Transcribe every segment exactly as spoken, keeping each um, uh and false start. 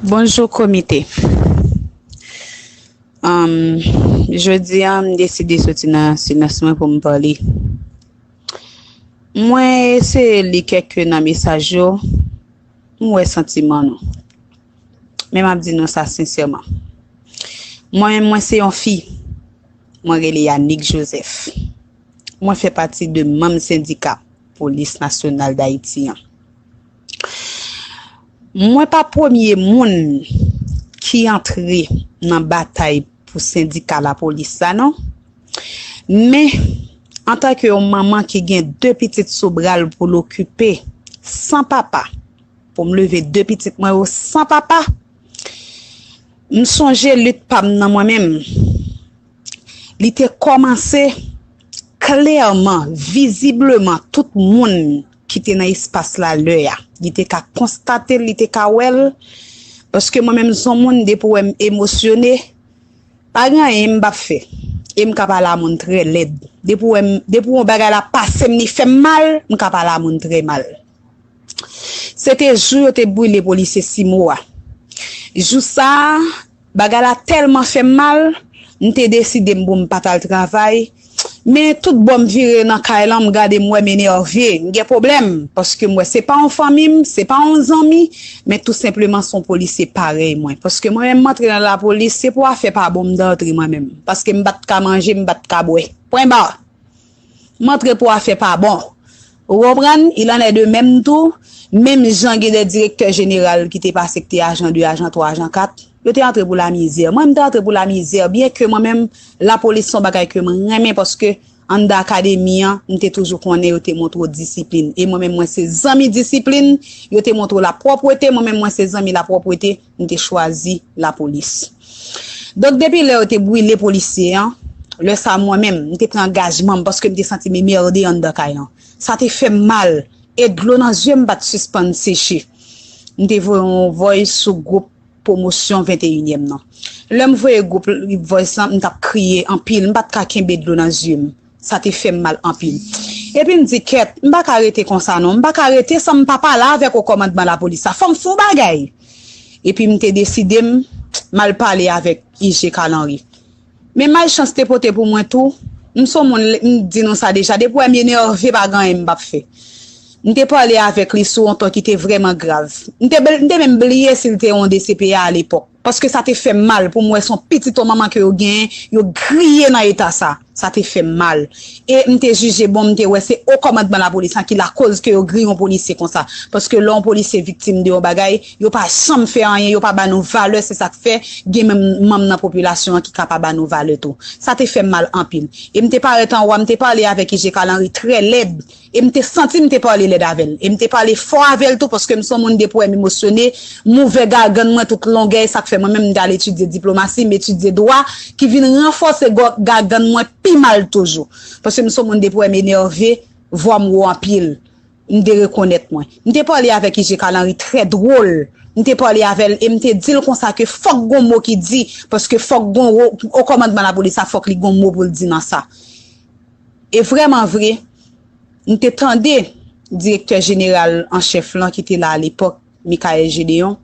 Bonjou komite. Anm, jodi a, m deside soti nan silans mwen pou m pale. Mwen eseye li kèk nan mesaj yo, m wè santiman nou. Men m ap di nou sa sensèman. Mwen menm, mwen se yon fi. Mwen rele Yanick Joseph. Mwen fè pati de manm sendika Polis Nasyonal Dayiti an. Mwen pa premye moun ki antre nan batay pou sendika lapolis la, non. Men, antanke yon manman ki gen de pitit sou bra l pou l okipe, san papa, pou m leve de pitit mwen yo san papa, m sonje lit pa m nan mwen menm. Li te kòmanse klèman, vizibleman, tout moun ki te nan espas la lè a. Li te ka konstate l, li te ka wè l, paske mwen menm, s on moun, depi w wè m emosyone, pa gen anyen m p ap fè. E m ka pale a moun trè lèd. Depi w wè m, depi yon bagay la pase m, li fè m mal, m ka pale a moun trè mal. Se te jou yo te brile polisye Simo a. Jou sa a, bagay la tèlman fè m mal, m te deside m pou m pa t al travay. Men tout bò m vire nan kay lan, m gade, m wè m enève, m gen pwoblèm, paske m wè se pa yon fanmi m, se pa yon zanmi, men tou senpleman s on polisye parèy mwen. Paske mwen menm, m antre nan lapolis, se pou afè pa bon m t antre mwen menm. Paske m pa t ka manje, m pa t ka bwè. Pwen ba. M antre pou afè pa bon. Ou konprann? Il en est de même tou. Menm jan gen de direktè jeneral ki te pase, ki te ajan de, ajan twa, ajan kat, yo te antre pou lamizè. Mwen, m te antre pou lamizè, byen ke mwen menm, lapolis s on bagay ke m renmen, paske anndan akademi an, m te toujou konnen yo te montre w disiplin. E mwen menm, mwen se zanmi disiplin, yo te montre w lapwòpwete, mwen menm, mwen se zanmi lapwòpwete, m te chwazi lapolis. Donk, depi lè yo te brile polisye an, lè sa a mwen menm, m te pran angajman m paske m te santi m enmède anndan kay lan. Sa te fè m mal, e dlo nan zye m pa t sispann seche. M te voye yon voice sou gwoup pwomosyon venteyinyèm nan. Lè m voye gwoup voice lan, m t ap kriye anpil, m pa t ka kenbe dlo nan zye m. Sa te fè m mal anpil. Epi m di, kèt, m pa ka rete konsa non, m pa ka rete san m pa pale avèk wo kòmandman lapolis la. Fò m fè yon bagay. Epi m te deside m, m al pale avèk I G Kalanri. Men malchans te pote pou mwen tou, m s on moun, m di nou sa deja, depi w wè m enève, pa gen anyen m p ap fè. M te pale avèk li sou yon ton ki te vrèman grav. M te, m te menm bliye si l te yon D C P A alepòk. Paske sa te fè m mal pou m wè s on pitit yon manman ke yo genyen, yo griye nan eta sa. Sa te fè m mal. E m te jije, bon, m te wè se wo kòmandman lapolis lan ki lakoz ke yo griye yon polisye konsa. Paske lè yon polisye viktim de yon bagay, yo pa janm fè anyen, yo pa ba nou valè, se sa k fè gen menm manm nan popilasyon an ki ka pa ba nou valè tou. Sa te fè m mal anpil. E m te parèt anwo a, m te pale avèk I G Kalanri trè lèd. E m te santi m te pale lèd avè l. E m te pale fò avè l tou, paske m s on moun depi w wè m emosyone, m ouvè gagann mwen tout longè, e sa k fè mwen menm m t al etidye diplomasi, m etidye dwa, ki vin ranfòse gò-, gagann mwen pi mal toujou. Paske m s on moun depi w wè m enève, vwa m wo anpil. M derekonèt mwen. M te pale avèk I G Kalanri trè dwòl. M te pale avè l e m te di l konsa ke fòk gon mo ki di, paske fòk gon wo-, wo kòmandman lapolis la, fòk li gon mo pou l di nan sa. E vrèman vre, m te tande direktè jeneral an chèf lan ki te la alepòk, Michaël Gédéon,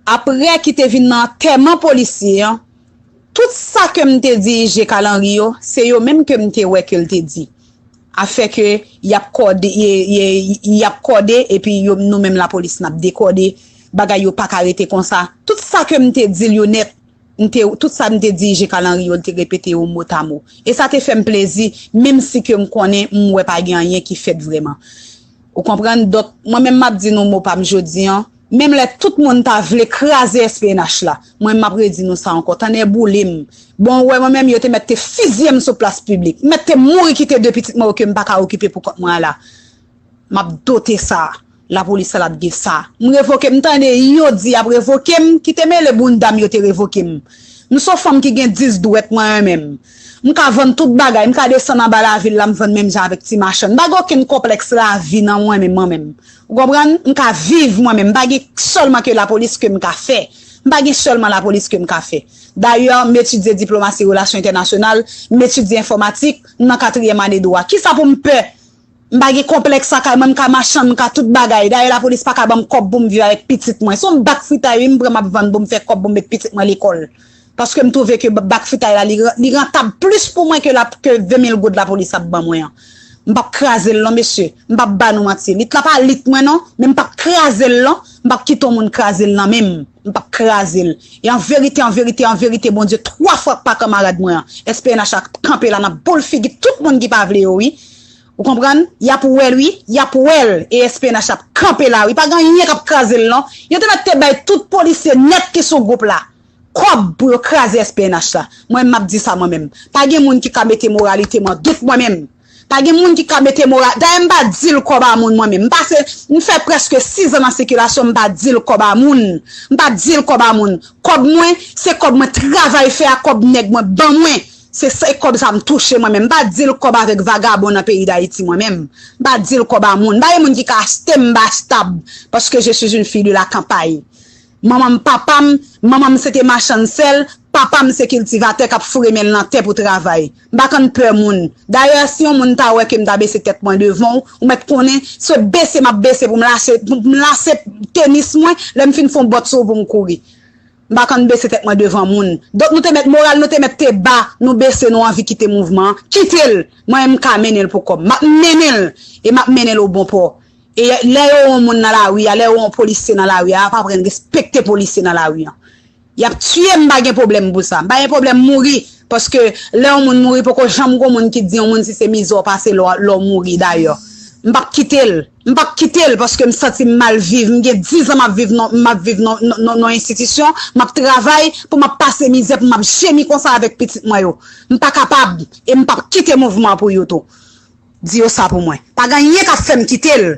aprè ki te vin nan antèman polisye an, tout sa ke m te di I G Kalanri yo, se yo menm ke m te wè ke l te di. Afè ke y ap kòde, y, y, y ap kòde, epi yo, nou menm lapolis n ap dekòde, bagay yo pa ka rete konsa. Tout sa ke m te di l yo nèt, m te, tout sa m te di I G Kalanri yo, l te repete yo motamo. E sa te fè m plezi, menm si ke m konnen m wè pa gen anyen ki fèt vrèman. Ou konprann? Donk, mwen menm m ap di nou mo pa m jodi an, menm lè tout moun ta vle kraze S P N H la, mwen m ap redi nou sa ankò, tonnè boule m. Bon, ou wè mwen menm, yo te mèt te fizye m sou plas piblik, mèt te mouri kite de pitit mwen yo ke m pa ka okipe pou kont mwen an la. M ap dote sa. Lapolis sa l ap gen sa. M revoke, m tande yo di y ap revoke m, kite mele bounda m yo te revoke m. M s on fanm ki gen dis dwèt mwen menm. M ka vann tout bagay, m ka desann anba lavil la, m vann menm jan avèk ti machann. M pa gen okenn konplèks lavi nan mwen menm, mwen menm. Ou konprann? M ka viv mwen menm. M pa gen sèlman ke lapolis ke m ka fè. M pa gen sèlman lapolis ke m ka fè. Dayè, m etidye diplomasi relasyon entènasyonal, m etidye enfòmatik, m nan katriyèm ane dwa. Kisa pou m pè? M pa gen konplèks lakay mwen, m ka machann, m ka tout bagay. Dayè lapolis pa ka ban m kòb pou m viv avèk pitit mwen. Se yon bak fritay wi m pran m ap vann pou m fè kòb pou m met pitit mwen lekòl. Paske m twouve ke bak fritay la li, li rantab plis pou mwen ke, la, ke ven mil goud lapolis ap ban mwen an. M p ap kraze l non mesye. M p ap ba nou manti. Lit la pa lit mwen non, men m p ap kraze l non. M p ap kite yon moun kraze l nan men m. M p ap kraze l. E an verite, an verite, an verite, Bondye twa fwa pa kanmarad mwen an. S P N H la kanpe la nan boul figi tout moun ki pa vle yo wi. Ou konprann? Y ap wè l wi, y ap wè l. E S P N H ap kanpe la wi. Pa gen anyen k ap kraze l non. Yo te mèt te bay tout polisye nèt ki sou gwoup la kòb pou yo kraze S P N H la. Mwen menm m ap di sa mwen menm. Pa gen moun ki ka mete moralite m an dout mwen menm. Pa gen moun ki ka mete moral. Dayè m pa di l kòb a moun mwen menm. M pase, m fè prèske sis an nan sikilasyon, m pa di l kòb a moun. M pa di l kòb a moun. Kòb mwen, se kòb mwen travay fè a, kòb nèg mwen ban mwen. Se, se kòb sa m touche mwen menm. M pa di l kòb avèk vagabon nan peyi Dayiti mwen menm. M pa di l kòb a moun. M pa gen moun ki ka achte m, m pa achetable. Paske je suis une fille de la campagne. Manman m, papa m, manman m se te machann sèl, papa m se kiltivatè k ap foure men l nan tè pou travay. M pa konn pè moun. Dayè, si yon moun ta wè ke m ta bese tèt mwen devan w, ou mèt konnen, se bese m ap bese pou m lase, pou m lase tenis mwen, lè m fin fè yon bòt sou ou pou m kouri. M pa konn bese tèt mwen devan moun. Donk nou te mèt moral, nou te mèt te ba, nou bese, nou anvi kite mouvman an. Kite l! Mwen menm m ka mennen l pou kòb. M ap mennen l! E m ap mennen l o bon pò. E lè yo wè yon moun nan lari a, lè yo wè yon polisye nan lari a, y ap aprann respekte polisye nan lari an. Y ap tiye m, m pa gen pwoblèm pou sa. M pa gen pwoblèm mouri, paske lè yon moun mouri, poko janm gon moun ki di yon moun si se mizè w pase lè w, lè w mouri dayè. M p ap kite l. M p ap kite l paske m santi m mal viv. M gen diz an m ap viv nan, m ap viv nan, nan, nan, nan enstitisyon, m ap travay pou m ap pase mizè, pou m ap jemi konsa avèk pitit mwen yo. M pa kapab e m p ap kite mouvman an pou yo tou. Di yo sa pou mwen. Pa gen anyen k ap fè m kite l.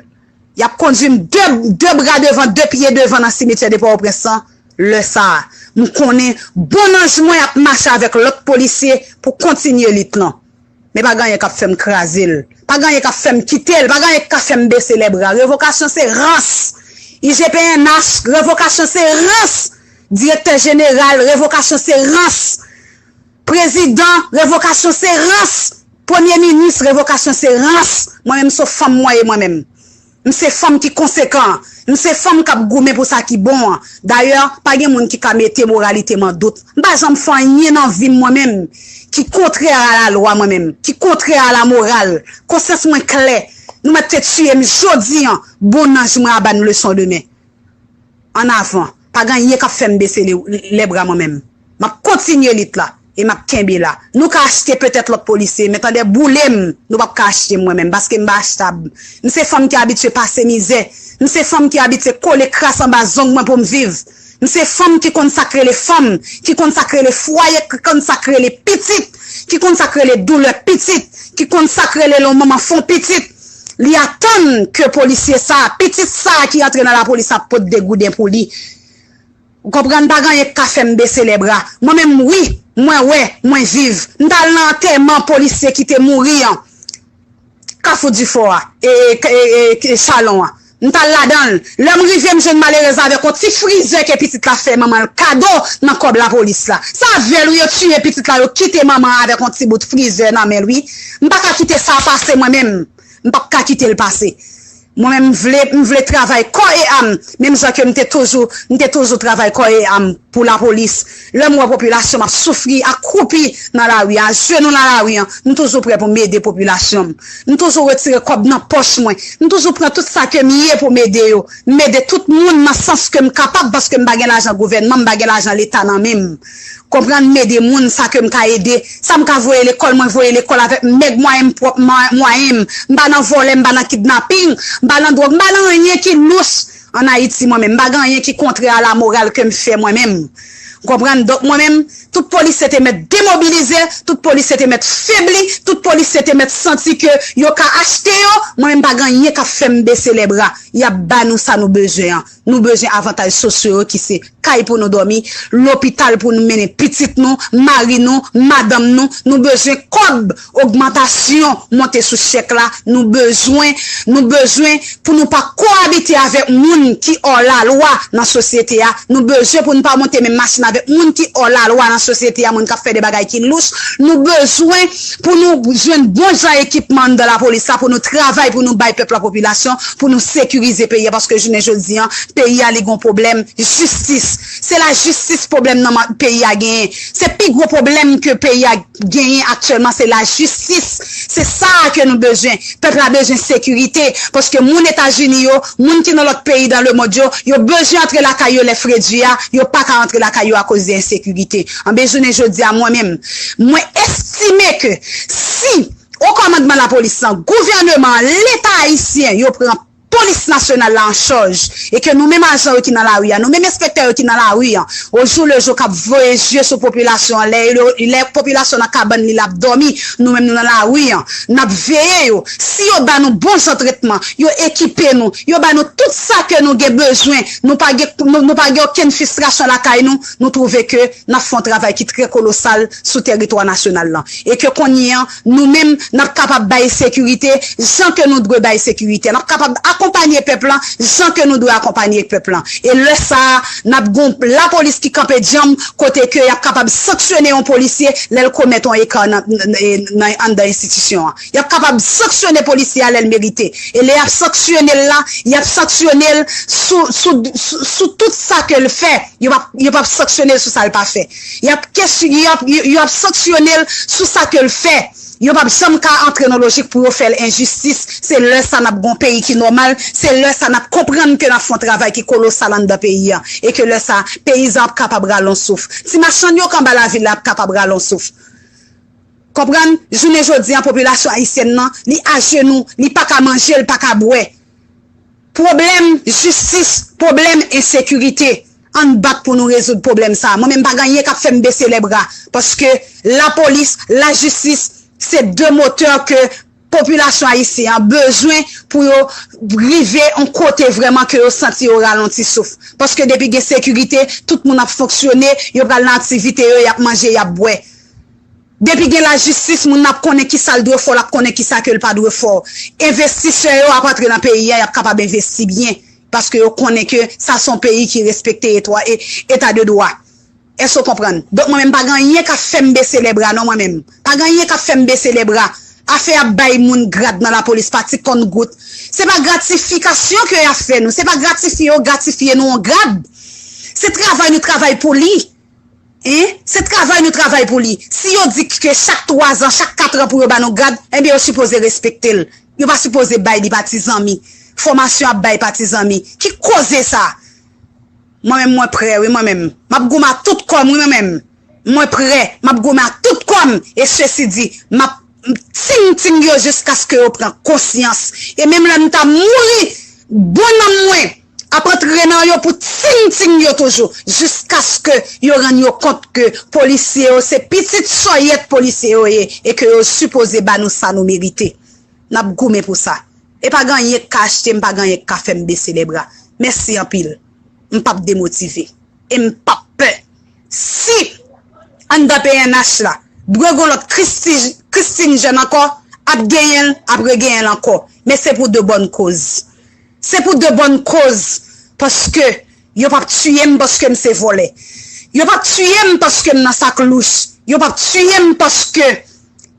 Y ap kondui m de, de bra devan, de pye devan nan simetyè de Pòtoprens lan. Lè sa a, m konnen bon anj mwen ap mache avèk lòt polisye pou kontinye lit lan. Men pa gen anyen k ap fè m kraze l. Pa gen anyen k ap fè m kite l. Pa gen anyen k ka fè m bese lèbra. Revokasyon se rans. I G P N H, revokasyon se rans. Direktè jeneral, revokasyon se rans. Prezidan, revokasyon se rans. Premye minis, revokasyon se rans. Mwen menm, se fanm mwen ye mwen menm. M se fanm ki konsekan. M se fanm k ap goumen pou sa ki bon an. Dayè, pa gen moun ki ka mete moralite m an dout. M pa janm fè anyen nan vi m mwen menm ki kontrè a lalwa mwen menm, ki kontrè a lamoral. Konsyans mwen klè. Nou mèt te tiye m jodi an, bon anj mwen ap ba n leson demen. Ann avan. Pa gen anyen k ap fè m bese le, lèbra mwen menm. M ap kontinye lit la. E m ap kenbe la. Nou ka achte petèt lòt polisye, men tande boule m, nou p ap ka achte m mwen menm, paske m pa achtab. M se fanm ki abitye pase mizè. M se fanm ki abitye kole kras anba zong mwen pou m viv. M se fanm ki konn sa k rele fanm, ki konn sa k rele fwaye, ki konn sa k rele pitit, ki konn sa k rele doulè pitit, ki konn sa k rele lè yon manman fè yon pitit. Li atann ke polisye sa a, pitit sa a ki antre nan lapolis ap pot de gouden pou li. Ou konprann, pa gen anyen k ka fè m bese lèbra. Mwen menm, wi, mwen wè, mwen viv. M t al nan antèman polisye ki te mouri an, Kafou Difò a, e, e, e, e, e Chalon an. M t al ladan l. Lè m rive, m jwenn malerèz la avèk yon ti frizè ke pitit la fè manman l kado nan kòb lapolis la. Se avè l, wi, yo tiye pitit la, yo kite manman an avèk yon ti bout frizè nan men l, wi. M pa ka kite sa pase mwen menm. M p ap ka kite l pase. Mwen menm, m vle, m vle travay kò e am, menm jan ke m te toujou, m te toujou travay kò e am pou lapolis. Lè m wè popilasyon m ap soufri, akroupi nan lari a, ajenou nan lari an, m toujou prè pou m ede popilasyon m. M toujou retire kòb nan pòch mwen. M toujou pran tout sa ke m ye pou m ede yo. M ede tout moun nan sans ke m kapab, paske m pa gen lajan gouvènman, m pa gen lajan leta nan men m. Konprann, m ede moun sa ke m ka ede. Sa m ka voye lekòl, mwen voye lekòl avèk mèg mwayen m, pwòp mwa-, mwayen m. M pa nan vòlè, m pa nan kidnaping, m pa nan dwòg, m pa nan anyen ki lous ann Ayiti mwen menm. M pa gen anyen ki kontrè a lamoral ke m fè mwen menm. Konprann? Donk mwen menm, tout polisye te mèt demobilize, tout polisye te mèt febli, tout polisye te mèt santi ke yo ka achte yo. Mwen menm pa gen anyen k ap fè m bese lèbra. Y ap ba nou sa nou bezwen an. Nou bezwen avantaj sosyo yo ki se kay pou nou dòmi, lopital pou nou mennen pitit nou, mari nou, madanm nou. Nou bezwen kòb, ogmantasyon, monte sou chèk la. Nou bezwen, nou bezwen pou nou pa koabite avèk moun ki òlalwa nan sosyete a. Nou bezwen pou nou pa monte menm machin avèk moun ki òlalwa nan sosyete a, moun k ap fè de bagay ki louch. Nou bezwen pou nou jwenn bon jan ekipman anndan lapolis la, pou nou travay, pou nou bay pèp la, popilasyon, pou nou sekirize peyi a, paske jounen jodi a, peyi a li gon pwoblèm jistis. Se lajistis pwoblèm nan ma- peyi a genyen. Se pi gwo pwoblèm ke peyi a genyen aktyèlman, se lajistis. Se sa a ke nou bezwen. Pèp la bezwen sekirite, paske moun Etazini yo, moun ki nan lòt peyi dans le monde yo, yo bezwen antre lakay yo lè fredi a, yo pa ka antre lakay yo akoz de ensekirite. Anben, jounen jodi a, mwen menm, mwen estime ke si o kòmandman lapolis lan, gouvèneman an, Leta ayisyen, yo pran polis nasyonal la an chaj, e ke nou menm ajan yo ki nan lari a, nou menm enspektè yo ki nan lari a, o jou le jou k ap voye je sou popilasyon an, lè, lè popilasyon nan kabann li l ap dòmi, nou menm nou nan lari a, n ap veye yo. Si yo ba nou bon jan tretman, yo ekipe nou, yo ba nou tout sa ke nou gen bezwen, nou pa gen, nou, nou pa gen okenn fristrasyon lakay nou, nou twouve ke n ap fè yon travay ki trè kolosal sou tèritwa nasyonal lan. E ke kounye a, nou menm, n ap kapab bay sekirite jan ke nou dwe bay sekirite. N ap kapab akonpanye pèp lan jan ke nou dwe akonpanye pèp lan. E lè sa a, n ap gon lapolis ki kanpe djanm kote ke y ap kapab sanksyone yon polisye lè l komèt yon eka nan, nan, nan, anndan enstitisyon an. Y ap kapab sanksyone polisye a lè l merite. E lè y ap sanksyone l la, y ap sanksyone l sou, sou, sou, sou tout sa ke l fè. Yo p ap, yo p ap sanksyone l sou sa l pa fè. Y ap kes-, y ap, yo, yo ap sanksyone l sou sa ke l fè. Yo p ap janm ka antre nan lojik pou yo fè l enjistis. Se lè sa n ap gon peyi ki nòmal. Se lè sa n ap konprann ke n ap fè yon travay ki kolosal anndan peyi a. E ke lè sa, peyizan ap kapab rale yon souf. Ti machann yo k anba lavil la ap kapab rale yon souf. Konprann? Jounen jodi a, popilasyon ayisyèn nan, li ajenou, li pa ka manje, li pa ka bwè. Pwoblèm jistis, pwoblèm ensekirite. Ann bat pou nou rezoud pwoblèm sa a. Mwen menm pa gen anyen k ap fè m bese lèbra. Paske lapolis, lajistis, se de motè ke popilasyon ayisyen an bezwen pou yo rive yon kote vrèman ke yo santi yo rale yon ti souf. Paske depi gen sekirite, tout moun ap fonksyone, yo pral nan aktivite yo, y ap manje, y ap bwè. Depi gen lajistis, moun nan ap konnen kisa l dwe fè, l ap konnen kisa ke l pa dwe fè. Envestisè yo ap antre nan peyi a, y ap kapab envesti byen, paske yo konnen ke sa se yon peyi ki respekte etwa-, e-, eta de dwa. Èske w konprann? Donk, mwen menm, pa gen anyen k ap fè m bese lèbra, non, mwen menm. Pa gen anyen k ap fè m bese lèbra. Afè ap bay moun grad nan lapolis pa ti konn gout. Se pa gratifikasyon ke y ap fè nou. Se pa gratifye yo, gratifye nou yon grad. Se travay nou travay pou li. Hein? Se travay nou travay pou li. Si yo di ke chak twa zan, chak kat an pou yo ba nou grad, enben yo sipoze respekte l. Yo pa sipoze bay li pa ti zanmi. Fòmasyon ap bay pa ti zanmi. Ki koze sa? Mwen menm mwen prè wi mwen menm. M ap goumen ak tout kò m wi mwen menm. Mwen prè. M ap goumen ak tout kò m. E sesi di, m ap ting ting yo jiskaske yo pran konsyans. E menm lè m ta mouri, bon nanm mwen ap antre nan yo pou ting ting yo toujou, jiskaske yo rann yo kont ke polisye yo se pitit sòyèt polisye yo ye, e ke yo sipoze ba nou sa nou merite. N ap goumen pou sa. E pa gen anyen k ka achte m, pa gen anyen k ka fè m bese lèbra. Mèsi anpil. M p ap demotive. E m p ap pè. Si anndan P N H la, dwe gon lòt Christi-, Christine Jeune ankò, ap genyen l, ap regenyen l ankò. Men se pou de bòn koz. Se pou de bòn koz, paske yo p ap tiye m paske m se vòlè. Yo p ap tiye m paske m nan sak louch. Yo p ap tiye m paske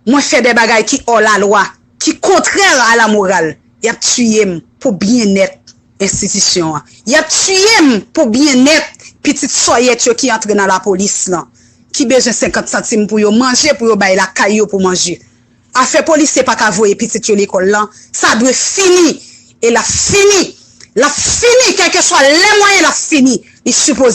mwen fè de bagay ki òlalwa, ki kontrè a la moral. Y ap tiye m pou byennèt enstitisyon an. Y ap tiye m pou byennèt pitit sòyèt yo ki antre nan lapolis lan, ki bezwen senkant santim pou yo manje, pou yo bay lakay yo pou manje. Afè polisye pa ka voye pitit yo lekòl lan, sa dwe fini. E l ap fini. L ap fini, kèlkeswa lè mwayen l ap fini. Li sipoze